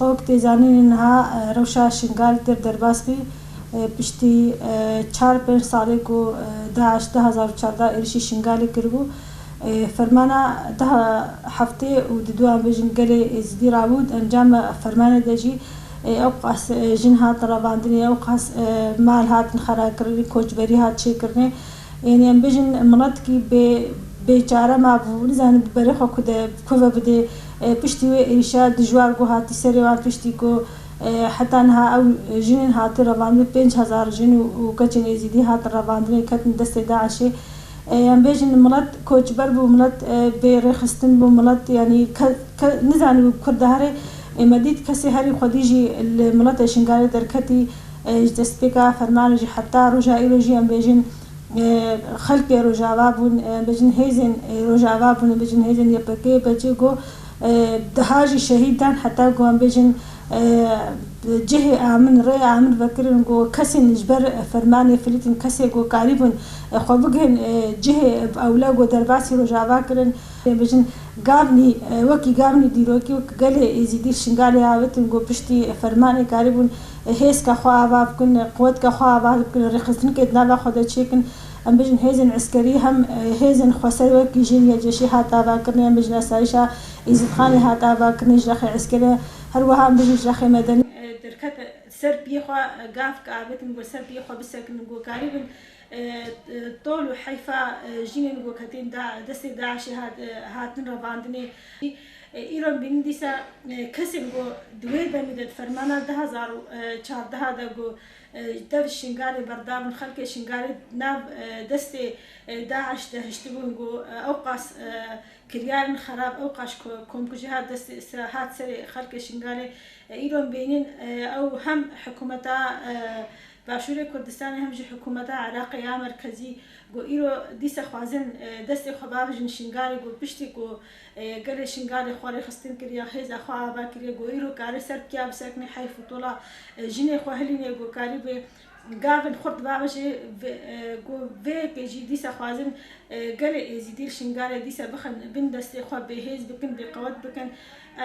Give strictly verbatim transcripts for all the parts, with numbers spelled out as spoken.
Wek tê zanînê niha, e, rewşa Şingal têr derbas bî. E, piştî, e, çar pênc salê ku, e, DAIŞ du hezar û çardeh êrişî Şingalê kiribû. E, fermana deh heftê û di du em bêjin gelê Êzidî rabû, di encama fermanê de jî, e, ew qas, e, jin hatin revandinê, ew qas, e, mal hatin xerakirinê, koçberî hat çêkirinê. Yanî em bêjin miletkî bê, bêçare mabû, nizanin bi berê xwe ku de, ku ve bidê. E, piştî wê êrîşa dijwar ku hatî serê wan, piştî ku, e, heta niha ew jinên hatî revandin, pênc hezar jin û, û keçên Êzîdî hatin revandinê, ketin destê DAIŞê. E, em bêjin milet koçber bû, milet, e, bê rêxistin bû, milet, yanî ke, ke, nizanî ku kir diherê. E, me dît kesê herî xwedî jî li miletê Şingalê derketî, e, ji destpêka fermanê jî heta roja îro jî em bêjin, e, xelkê Rojava bûn, e, em bêjin hêzên, e, Rojava bûn, em bêjin hêzên Y P G, Y P G ku, e, deha jî şehîd dan, heta ku em bêjin, e, cihê amin, rê amin vekirin ku kesên ji ber fermanê filîtin, kesê ku karîbûn, e, xwe bigihên, e, cihê ewle ku derbasî Rojava kirin. Em bêjin gavnî, e, wekî gavnî dîrokî wek gelê Êzîdî Şingalê avêtin ku piştî fermanê karîbûn, e, hêzka xwe ava bikin, e, quwetka xwe ava bikin, rêxistinkê di nava xwe de çêkin. Em bêjin hêzên eskerî hem, e, hêzên xweser wekî jin Y C Ş hat avakirin, em bêjin asayişa Êzîdxanê hat avakirin ji rexê eskerê. Her wiha em bêjin ji rexê medenî, e, derkete ser piyê xwe, e, gavk avêtin ku ser piyê xwe bisekinin ku karîbin, e, e, tol û heyfa, e, jinên ku ketên da, destê DAIŞê hat, e, hatin revandinê. E, îro bînin dîsa, e, kesên ku di wê demê de di fermana du hezar û çardeh de ku, e, dev Şingalê berdabin, xelkê Şingalê nav, e, destê, e, DAIŞ de hiştibûn ku, e, ew qas, e, kiryarên xerab, ew qas ko-, komkujî hat destê, se-, hat serê xelkê Şingalê. E, îro bînin, e, ew hem hikûmeta, e, Başûrê Kurdistanê hem jî hikûmeta Iraqê ya merkezî ku îro dîsa xwazin, e, destê xwe bavêjin Şingalê ku piştî ku, e, gelê Şingalê xwe rêxistin kiriye, hêza xwe ava kiriye ku îro kare ser piya bisekine heyf û tola, e, jinê xwe hilîne ku karî bê gavên xurt bavêje vê, e, ku vê yekê jî dîsa xwazin, e, gelê Êzîdî li Şingalê dîsa bixin bin destê xwe bêhêz bikin, bêqewet bikin.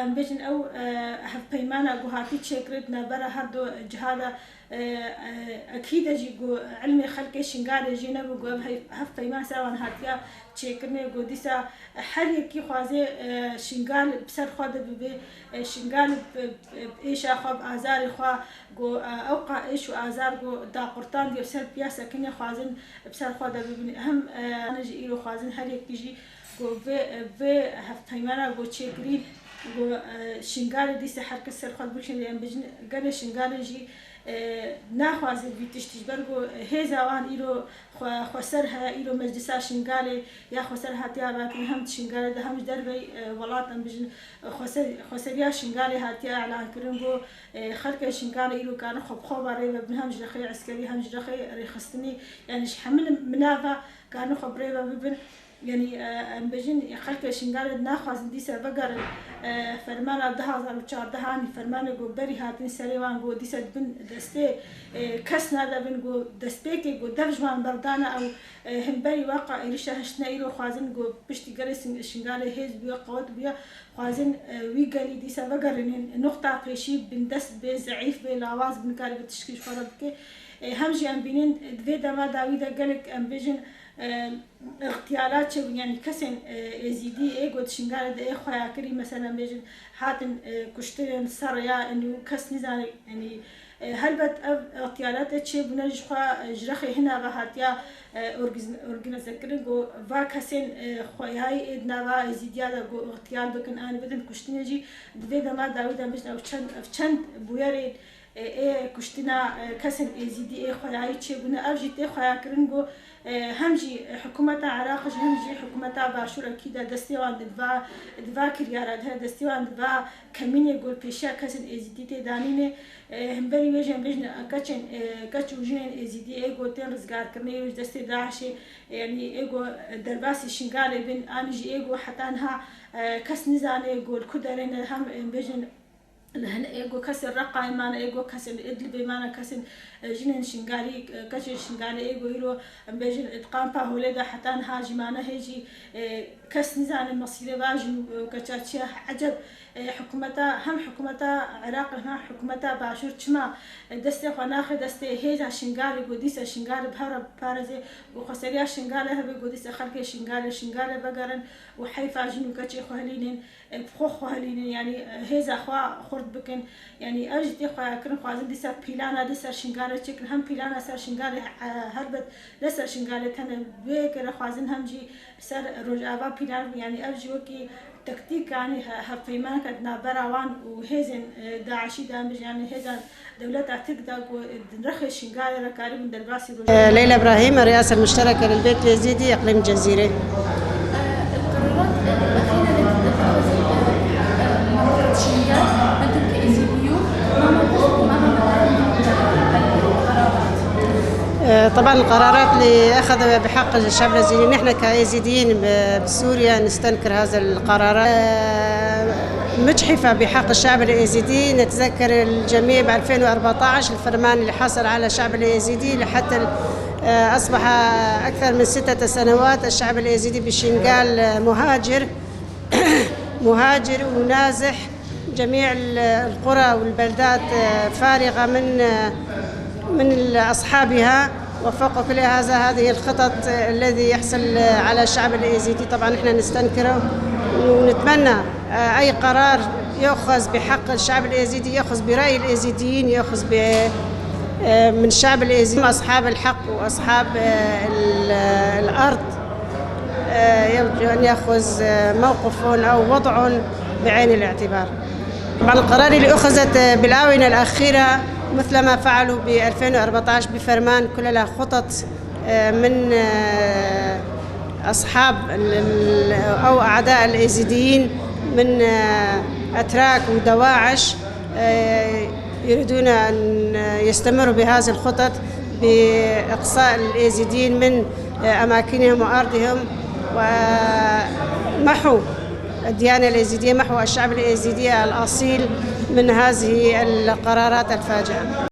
Em bêjin ew, e, hevpeymana ku hatî çêkirin di navbera her du ciha de, e, e, ekîd e jî ku ilmê xelkê Şingalê jê nebû ku ev heyf-, hevpeyman ser wan hatiya çêkirinê ku dîsa her yekî xwazê, e, Şingal bi ser xwe de bibe, e, Şingal bi, bi êşa xwe, bi azarê xwe ku, e, ew qa êş û azar ku daqurtandiye ser piya sekinê xwazin bi ser xwe de bibin. Hem, e, jî îro xwazin her yekî jî ku vê, vê hevpeymana ku çêkirî ku, e, Şingalê dîsa her kes ser xwe bikişîne, em bêjin gelê Şingalê jî, e, naxwaze vî tiştî ji ber ku hêza wan îro xwe, xweser heye, îro Meclisa Şingalê ya xweser hatiye avakirin, hem di Şingalê de hem ji derveyî, e, welat, em bêjin, e, xweser-, xweseriya Şingalê hatiye elankirin ku, e, xelkê Şingalê îro karin xwe bi xwe ve rê ve bin, hem ji rexê eskerî hem ji rexê rêxistinî, yanî ji hemî milav ve karin xwe bi rê ve bibin. Yanî, e, em bêjin, xelkê Şingalê naxwazin dîsa vegerin, e, fermana du hezar û çardeh anî, fermanê ku berî hatin serê wan ku dîsa di bin destê, e, kes nadibin, ku destpêkê ku dev ji wan berdane ew, e, himberî waqa êrişa hiştine îro xwazin ku piştî gelê Sing-, Şingalê hêz bûye, qewet bûye, xwazin, e, wî gelî dîsa vegerînin nuqta pêşî, bindest bê, zeîf bê, lawaz bin, karî bi tişkî ji xwe re bike. E, hem jî em bînin, di vê dema dawî de gelek, em bêjin, e, îxtiyala çêbûn, yanî kesên, e, Êzîdî ê ku di Şingalê de ê xweyakirî, meselen bêjin, hatin, e, kuştin, ser ya, yanî kes nizane, yanî, e, helbet ev îxtiyalatê çêbûne ji xwe, e, ji rexê hina ve hatiya, e, orgiz-, orgînazekirin ku va kesên, e, xweyayî ê di nava Êzîdiya de ku îxtiyal bikin, anî bidin kuştinê jî, di vê dema dawî de bêjin ev çend, ev çend bûyerên, e, ê kuştina, e, kesên Êzîdî ê xweyayî çêbûne, ev jî tê xweyakirin ku, e, hem jî hikûmeta Iraq jî hem jî hikûmeta Başûr ekî de destê wan di va, di va kiryara de, destê wan di va kemînê ku li pêşiya kesên Êzîdî tê danînê. E, hemberî wê jî em bêjin, e, keçên, e, keç û jinên Êzîdî ê ku tên rizgarkirinê ji destê DAIŞê, e, yanî ê ku derbasî Şingalê bin, anî jî ê ku heta niha, e, kes nizane ku li ku derê ne, hem, e, bêjin, li hin ê ku kesên Reqayê mane, ê ku kesên Idlibê mane, kesên, e, jinên Şingalî, e, keçên Şingalê ê ku îro, em bêjin, di kampa Holê de heta niha jî mane, hê jî, e, kes nizane mesîrê va jin û, e, keça çi ye. Eceb, E, hikûmeta, hem hikûmeta Iraq, hem hikûmeta Başûr çima, e, destê xwe naxe destê hêza Şingalê, ku dîsa Şingalê bi hev re biparêze, ku xweseriya Şingalê hebe, ku dîsa xelkê Şingalê, Şingalê vegerin û heyfa jin û keçê xwe hilînin, e, bi xwe xwe hilînin, yanî, e, hêza xwe xurt bikin. Yanî ev jî tê xweyakirin, xwazin dîsa pîlana di ser Şingalê çêkin, hem pîlana ser Şingalê, e, helbet ne ser Şingalê tene, vê yekê re xwazin hem jî ser Rojava pîlan, yanî ev jî wekî taktîkanî he-, hevpeymaneke di navbera wan û hêzên, e, DAIŞî de, em bijî, yanî hêzên dewleta Tirk de ku di rexê Şingalê re karibin derbasî Rojava. ليلى إبراهيم، الرئاسة المشتركة للبيت اليزيدي إقليم الجزيرة. القرارات الأخيرة التي اتخذت، آه، منطقة شنغال، أنتم كإيزيديون، ما موقفكم أمام هذه القرارات؟ آه، طبعًا القرارات اللي أخذ بحق الشعب الأيزيدي، نحن كأيزيديين ب-، بسوريا نستنكر هذا القرار. آه، مجحفة بحق الشعب الأيزيدي. نتذكر الجميع بألفين وأربعتاش الفرمان اللي حصل على الشعب الأيزيدي لحتى ال-، آه، أصبح أكثر من ستة سنوات الشعب الأيزيدي بشنغال، آه، مهاجر، مهاجر ونازح. جميع ال-، القرى والبلدات، آه، فارغة من، آه، من ال-، أصحابها. وفوق كل هذا، هذه الخطط، آه، الذي يحصل، آه، على الشعب الأيزيدي، طبعًا إحنا نستنكره ونتمنى، آه، أي قرار يؤخذ بحق الشعب الأيزيدي، يؤخذ برأي الأيزيديين، يؤخذ ب-، آه، من الشعب الأيزيدي، أصحاب الحق وأصحاب، آه، ال-، الأرض. آه، يرجو أن يأخذ، آه، موقف أو وضع بعين الاعتبار. طبعًا القرار اللي أخذت، آه، بالآونة الأخيرة مثل ما فعلوا بألفين وأربعتاش بفرمان كل لها خطط، آه، من، آه، أصحاب ال-، ال-، أو أعداء الإيزيديين من، آه، أتراك ودواعش. آه، يريدون أن يستمروا بهذه الخطط بإقصاء الإيزيديين من، آه، أماكنهم وأرضهم ومحو الديانة الإيزيدية، محو الشعب الإيزيدي الأصيل من هذه القرارات الفاجعة.